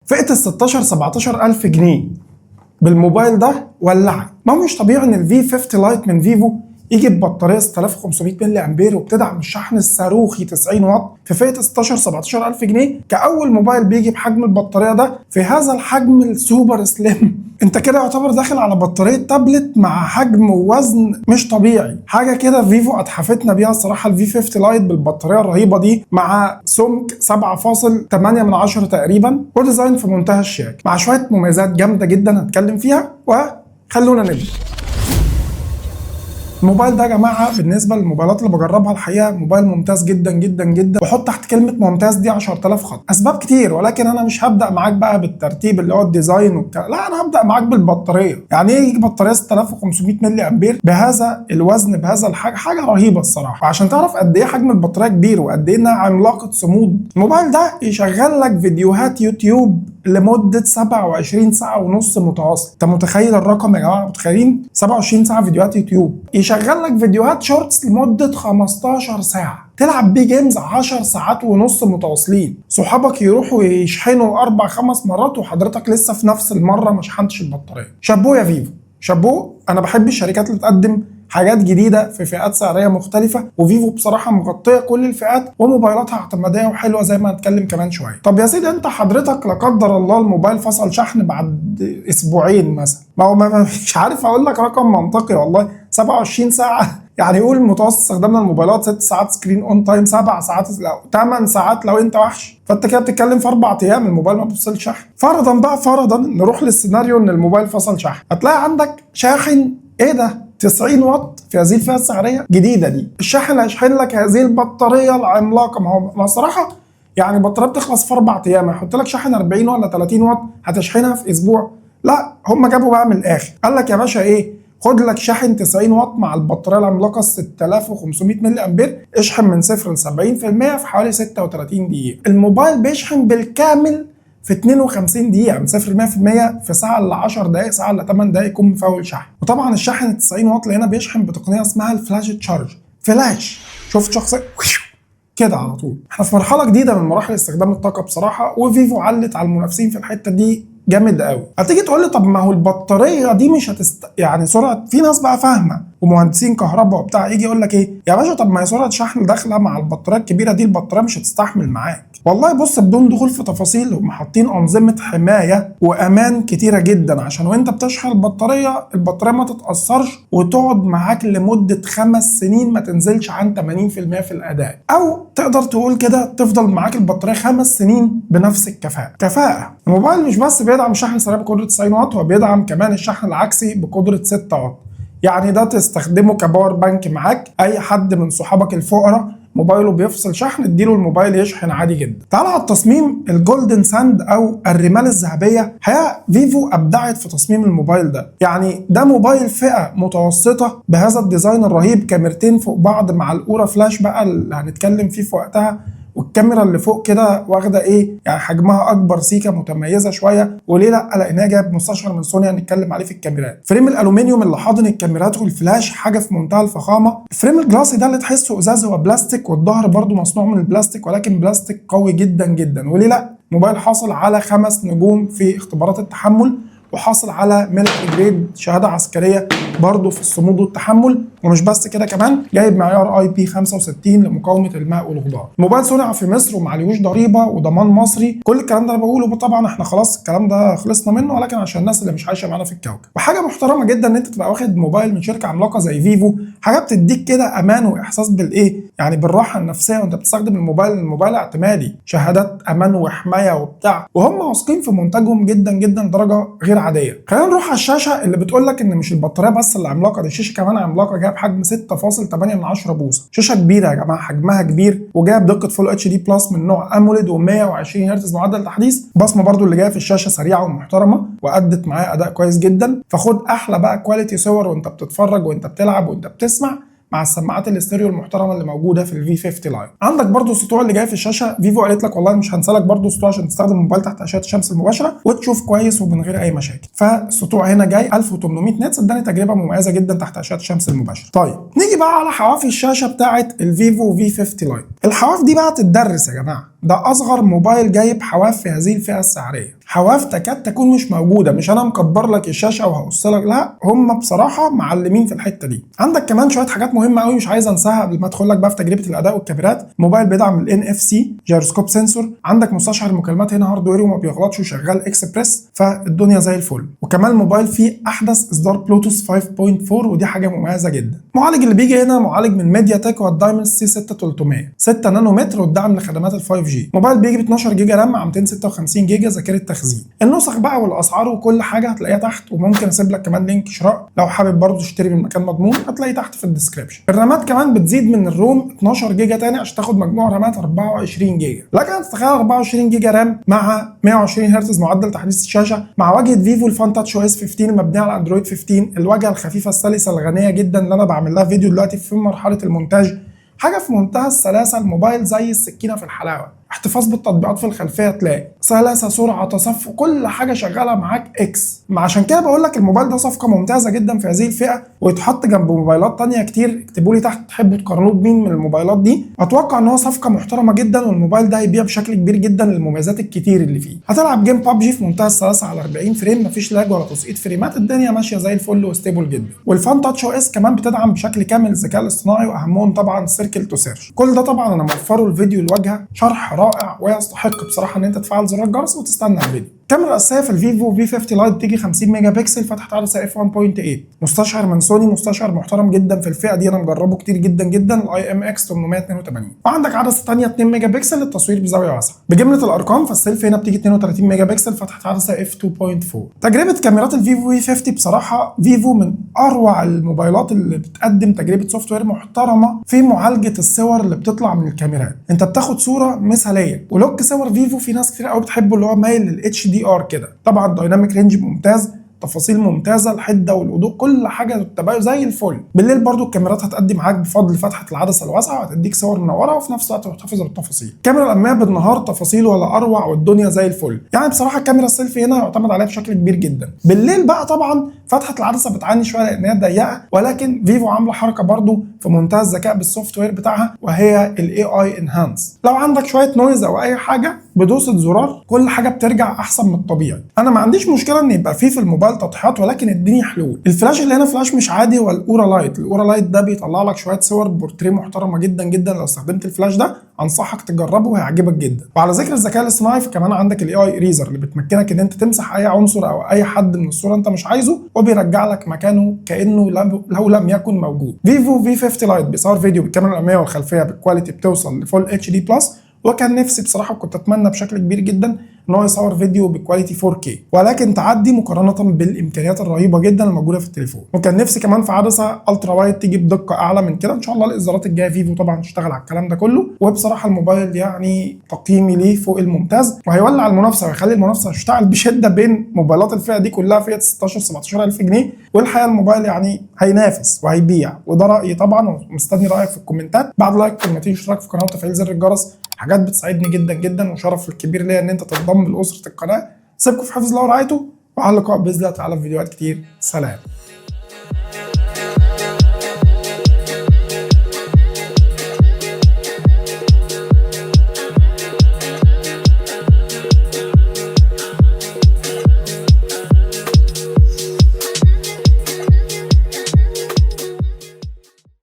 فئة ال 16 17 الف جنيه بالموبايل ده ولعت. ما هو مش طبيعي ان ال V50 Lite من فيفو يجي ببطاريه 6500 ملي امبير وبتدعم الشحن الصاروخي 90 واط في فئة 16 17 الف جنيه، كاول موبايل بيجي بحجم البطارية ده في هذا الحجم ال super slim. انت كده يعتبر داخل على بطارية تابلت مع حجم ووزن مش طبيعي. حاجة كده فيفو اتحفتنا بيها الصراحة، ال V50 Lite بالبطاريه الرهيبة دي مع سمك 7.8 من 10 تقريبا، و design في منتهى الشياكه مع شوية مميزات جامدة جدا هنتكلم فيها، وخلونا نبدا. الموبايل ده يا جماعة بالنسبة للموبايلات اللي بجربها الحقيقة موبايل ممتاز جدا جدا جدا، وحط تحت كلمة ممتاز دي 10000 خط. اسباب كتير، ولكن انا مش هبدا معاك بقى بالترتيب اللي هو ال design والكلام، لا انا هبدا معاك بالبطاريه. يعني ايه يجي بطارية 6500 ملي امبير بهذا الوزن بهذا الحجم؟ حاجة رهيبة الصراحة. وعشان تعرف قد ايه حجم البطارية كبير وقد ايه انها عملاقة صمود، الموبايل ده يشغل لك فيديوهات يوتيوب لمدة 27 ساعة ونص متواصل. انت متخيل الرقم يا جماعة؟ متخيلين 27 ساعة فيديوهات يوتيوب؟ يشغل لك فيديوهات shorts لمدة 15 ساعة، تلعب بيه games 10 ساعات ونص متواصلين، صحابك يروحوا يشحنوا اربع خمس مرات وحضرتك لسه في نفس المرة ما شحنتش البطارية. شابوه يا فيفو، شابوه. انا بحب الشركات اللي بتقدم حاجات جديدة في فئات سعريه مختلفه، وفيفو بصراحة مغطيه كل الفئات وموبايلاتها اعتماديه وحلوه زي ما هنتكلم كمان شوية. طب يا سيدي انت حضرتك لا قدر الله الموبايل فصل شحن بعد اسبوعين مثلا، ما هو مش عارف اقول لك رقم منطقي والله. 27 ساعة يعني يقول متوسط استخدامنا الموبايلات 6 ساعات screen on time، 7 ساعات لو 8 ساعات لو انت وحش، فانت كده بتتكلم في 4 ايام الموبايل ما بيفصلش شحن. فرضا بقى، فرضا نروح للسيناريو ان الموبايل فصل شحن، هتلاقي عندك شاحن ايه ده 90 واط في هذه الفئة السعرية جديدة دي. الشاحن اللي هيشحن لك هذه البطارية العملاقه، ما هو ما صراحة يعني البطارية بتخلص في 4 ايام، هيحط لك شاحن 40 ولا 30 واط هتشحنها في اسبوع؟ لا، هم جابوا بقى من الاخر، قال لك يا باشا ايه، خد لك شاحن 90 واط مع البطارية العملاقة 6500 ملي امبير، اشحن من 0 ل 70% في حوالي 36 دقيقة. الموبايل بيشحن بالكامل في 52 دقيقة من 0 ل 100%، في ساعة الا 10 دقائق، ساعة الا 8 دقائق يكون مفول شحن. وطبعا الشاحن ال 90 واط اللي هنا بيشحن بتقنية اسمها ال flash charge، flash شفت شخص كده على طول. احنا في مرحلة جديدة من مراحل استخدام الطاقة بصراحه، وفيفو علت على المنافسين في الحتة دي جامد قوي. هتيجي تقول لي طب ما هو البطارية دي مش هتست يعني سرعه، في ناس بقى فاهمه ومهندسين كهرباء وبتاع يجي يقول لك ايه يا باشا، طب ما هي سرعة شحن داخله مع البطارية الكبيرة دي، البطارية مش هتستحمل معاك. والله بص، بدون دخول في تفاصيل، هم حاطين انظمة حماية وامان كتيرة جدا عشان وانت بتشحن البطارية البطارية ما تتاثرش وتقعد معاك لمدة 5 سنين ما تنزلش عن 80% في الاداء، او تقدر تقول كده تفضل معاك البطارية 5 سنين بنفس الكفاءة. كفاءة الموبايل مش بس بيدعم شحن سريع بقدره 90 واط، هو بيدعم كمان الشحن العكسي بقدره 6 واط. يعني ده تستخدمه ك power bank معاك، اي حد من صحابك الفقراء موبايله بيفصل شحن اديله الموبايل يشحن عادي جدا. تعال على التصميم، ال golden sand او الرمال الذهبيه، حقيقة فيفو ابدعت في تصميم الموبايل ده. يعني ده موبايل فئة متوسطه بهذا ال design الرهيب، كاميرتين فوق بعض مع ال aura flash بقى اللي هنتكلم فيه في وقتها، والكاميرا اللي فوق كده واخده ايه يعني حجمها اكبر سيكه متميزة شويه، وليه لا؟ لانها جايب مستشعر من سوني هنتكلم عليه في الكاميرات. frame الالومنيوم اللي حاضن الكاميرات والفلاش حاجة في منتهى الفخامة. ال frame ال glassy ده اللي تحسه ازاز هو بلاستيك، والظهر برده مصنوع من البلاستيك ولكن بلاستيك قوي جدا جدا. وليه لا؟ موبايل حاصل على 5 نجوم في اختبارات التحمل، وحاصل على military grade شهادة عسكرية برضه في الصمود والتحمل. ومش بس كده، كمان جايب معيار IP 65 لمقاومة الماء والغبار. موبايل صنع في مصر ومعليهوش ضريبة وضمان مصري. كل الكلام ده انا بقوله طبعا احنا خلاص الكلام ده خلصنا منه، ولكن عشان الناس اللي مش عايشه معانا في الكوكب. وحاجه محترمه جدا ان انت تبقى واخد موبايل من شركة عملاقة زي فيفو، حاجة بتديك كده امان واحساس بالايه يعني بالراحة النفسية وانت بتستخدم الموبايل. الموبايل اعتمادي، شهادات امان وحماية وبتاع، وهم واثقين في منتجهم جدا جدا درجه غير عادية. خلينا نروح على الشاشة اللي بتقول لك ان مش البطارية بس اللي عملاقه، دي الشاشة كمان عملاقه، جاية بحجم 6.8 من 10 بوصه، شاشة كبيرة يا جماعه، حجمها كبير، وجاية بدقة full HD plus من نوع AMOLED و120 هرتز معدل تحديث. بصمة برضو اللي جاية في الشاشة سريعة ومحترمه وادت معايا اداء كويس جدا، فخد احلى بقى quality صور وانت بتتفرج وانت بتلعب وانت بتسمع مع السماعات الاستيريو المحترمة اللي موجودة في ال V50 Lite. عندك برضو السطوع اللي جاي في الشاشه، فيفو قالت لك والله مش هنسالك برضو سطوع عشان تستخدم الموبايل تحت اشعه الشمس المباشرة وتشوف كويس ومن غير اي مشاكل. فالسطوع هنا جاي 1800 nits، اداني تجربه مميزة جدا تحت اشعه الشمس المباشرة. طيب نيجي بقى على حواف الشاشة بتاعه الفيفو V50 Lite. الحواف دي بقى تدرس يا جماعة. ده اصغر موبايل جايب حواف في هذه الفئة السعريه، حواف تكاد تكون مش موجوده. مش انا مكبر لك الشاشة وهقص لك، لا، هم بصراحة معلمين في الحتة دي. عندك كمان شوية حاجات مهمة قوي مش عايز انساها قبل ما ادخل لك بقى في تجربه الاداء والكاميرات. موبايل بيدعم ال NFC gyroscope sensor، عندك مستشعر مكالمات هنا hardware وما بيغلطش وشغال اكسبريس، فالدنيا زي الفل. وكمان الموبايل فيه احدث اصدار بلوتوث 5.4، ودي حاجة مميزة جدا. المعالج اللي بيجي هنا معالج من MediaTek وال Dimensity 6300، 6 نانومتر، والدعم لخدمات ال 5G. موبايل بيجي ب 12 جيجا RAM مع 256 جيجا ذاكره تخزين. النسخ بقى والاسعار وكل حاجة هتلاقيها تحت، وممكن اسيب لك كمان link شراء لو حابب برضه تشتري من مكان مضمون، هتلاقيه تحت في ال description. الرامات كمان بتزيد من ال ROM 12 جيجا تاني عشان تاخد مجموع رامات 24 جيجا. لكن تتخيل 24 جيجا RAM مع 120 هرتز معدل تحديث الشاشة مع واجهه فيفو ال Funtouch OS 15 المبنية على اندرويد 15، الواجهة الخفيفة السلسه الغنية جدا اللي انا بعمل لها فيديو دلوقتي في مرحلة المونتاج. حاجة في منتهى السلاسه، الموبايل زي السكينة في الحلاوه. احتفاظ بالتطبيقات في الخلفية تلاقي سلاسه، سرعه، تصفح، كل حاجة شغالة معاك اكس. عشان كده بقول لك الموبايل ده صفقة ممتازة جدا في هذه الفئه، ويتحط جنب موبايلات تانية كتير. اكتبوا لي تحت تحبوا تقارنوه بمين من الموبايلات دي. اتوقع ان هو صفقة محترمه جدا، والموبايل ده هيبيع بشكل كبير جدا للمميزات الكتير اللي فيه. هتلعب game PUBG في منتهى السلاسة على 40 frame، مفيش lag ولا تسقيط فريمات، الدنيا ماشية زي الفل و stable جدا. وال Funtouch OS كمان بتدعم بشكل كامل الذكاء الاصطناعي، واهمهم طبعا circle to search. كل ده طبعا انا موفره الفيديو الواجهه، شرح رائع ويستحق بصراحة ان انت تفعل زرار الجرس وتستنى الفيديو. الكاميرا الاساسية في الفيفو V50 Lite بتيجي 50 ميجا بكسل، فتحه عدسة f 1.8، مستشعر من سوني، مستشعر محترم جدا في الفئة دي، انا مجربه كتير جدا جدا، ال IMX 882. وعندك عدسة ثانية 2 ميجا بكسل للتصوير بزاوية واسعة. بجملة الارقام فالسيلفي هنا بتيجي 32 ميجا بكسل، فتحه عدسة f 2.4. تجربه كاميرات الفيفو V50، بصراحة فيفو من اروع الموبايلات اللي بتقدم تجربه software محترمه في معالجة الصور اللي بتطلع من الكاميرات. انت بتاخد صوره مثاليه، و look صور فيفو في ناس كتير قوي بتحبه، اللي هو مايل لل HDR كده. طبعا dynamic range ممتاز، تفاصيل ممتازه، الحدة والوضوح، كل حاجة التباين زي الفل. بالليل برضو الكاميرات هتأدي معاك بفضل فتحه العدسة الواسعه، وهتديك صور منورة وفي نفس الوقت محتفظة بالتفاصيل. الكاميرا الامامية بالنهار تفاصيل ولا اروع والدنيا زي الفل. يعني بصراحة الكاميرا السيلفي هنا يعتمد عليها بشكل كبير جدا. بالليل بقى طبعا فتحه العدسة بتعاني شوية لان هي ضيقه، ولكن فيفو عامله حركة برضو في منتهى الذكاء بال software بتاعها، وهي ال AI enhance. لو عندك شوية noise او اي حاجه، بدوسه زرار كل حاجة بترجع احسن من الطبيعي. انا ما عنديش مشكلة ان يبقى فيه في الموبايل تضحيات، ولكن اديني حلول. الفلاش اللي هنا فلاش مش عادي، هو ال Aura Light. ال Aura Light ده بيطلع لك شوية صور بورتريه محترمه جدا جدا. لو استخدمت الفلاش ده انصحك تجربه وهيعجبك جدا. وعلى ذكر الذكاء الاصطناعي، فكمان عندك ال AI eraser اللي بتمكنك ان انت تمسح اي عنصر او اي حد من الصورة انت مش عايزه، وبيرجع لك مكانه كانه لو لم يكن موجود. فيفو V50 Lite بيصور فيديو بالكاميرا الامامية والخلفيه بال quality بتوصل ل full HD plus، وكان نفسي بصراحة وكنت اتمنى بشكل كبير جدا ان هو يصور فيديو ب quality 4K، ولكن تعدي مقارنة بالامكانيات الرهيبة جدا الموجودة في التليفون. وكان نفسي كمان في عدسة ultra wide تيجي بدقة اعلى من كده. ان شاء الله الاصدارات الجاية فيفو طبعا تشتغل على الكلام ده كله. وبصراحة الموبايل يعني تقييمي ليه فوق الممتاز، وهيولع المنافسة ويخلي المنافسة تشتعل بشده بين موبايلات الفئة دي كلها، فئة 16 17 الف جنيه. والحقيقة الموبايل يعني هينافس وهيبيع، وده رايي طبعا، ومستني رايك في الكومنتات. بعد like، كلمتين، اشتراك في القناه، وتفعيل زر الجرس، حاجات بتساعدني جدا جدا، وشرف الكبير ليا ان انت تنضم لاسرة القناه. سيبكم في حفظ الله ورعايته، وعلى اللقاء باذن الله تعالى في فيديوهات كتير. سلام.